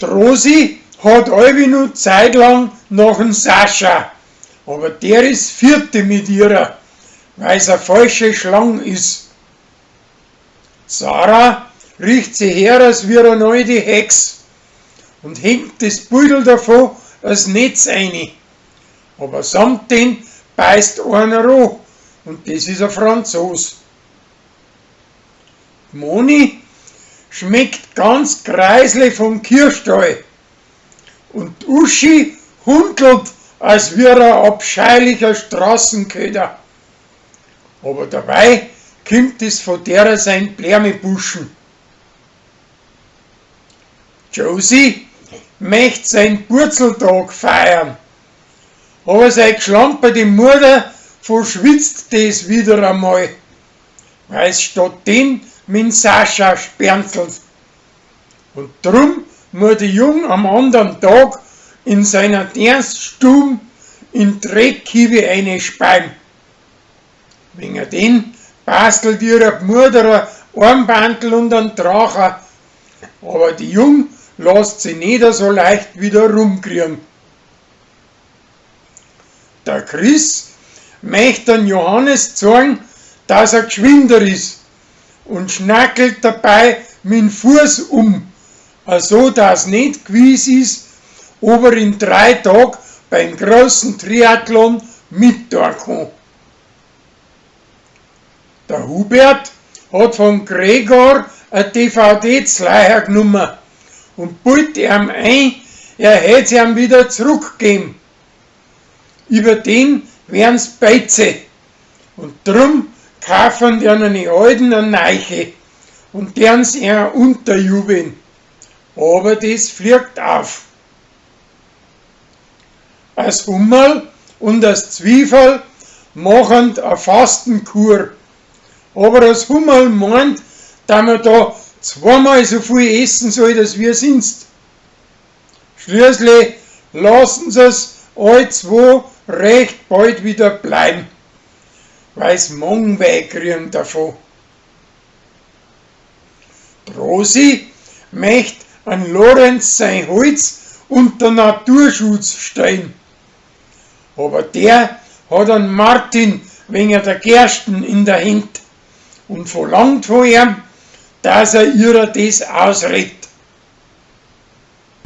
D'Rosi hat allwi no Zeit lang nach'n Sascha, aber der is firti mit ihrer, weil's a falsche Schlang is. Sarah richt si her als wie a alte Hex und hängt des Bildl davon as Netz eini. Aber samt den beißt einer an und des is a Franzos. D'Moni schmeckt ganz greisli vom Kirchstall und d'Uschi hundelt als wie a abscheulicher Straßenköder. Aber dabei kimmt es von derer sein Blärmebuschen. Josie möcht sein Purzeltag feiern, aber sei gschlamperte Mutter verschwitzt des wieder einmal, weil's statt den mit'n Sascha spernzelt. Und drum muss die Jung am andern Tag in seiner Dienststube in Dreckhiebe einespeien. Wegen den bastelt ihrer Mutter ein Armbandl und einen Dracher, aber die Jung lasst sie nicht so leicht wieder rumkriegen. Der Chris möcht den Johannes zeigen, dass er geschwinder is und schnackelt dabei mit'n Fuß um, so dass nicht gewiss is, ob er in 3 Tag beim großen Triathlon mittun kann. Der Hubert hat von Gregor a DVD z'Leiher genommen und bildet ihm ein, er hätt sie ihm wieder zurückgegeben. Über den werden's Beize und drum kaufen die einen Alten eine Neiche und dern's ihr unterjubeln. Aber das fliegt auf. As Hummerl und as Zwiefel machen a Fastenkur. Aber as Hummerl meint, dass man da zweimal so viel essen soll, als wir sonst. Schließlich lassen sie's alle zwei recht bald wieder bleiben, weil's Magenweh kriegen davon. Die Rosi möcht an Lorenz sein Holz unter Naturschutz stellen. Aber der hat an Martin wegen der Gersten in der Hand und verlangt von ihm, dass er ihrer das ausredet.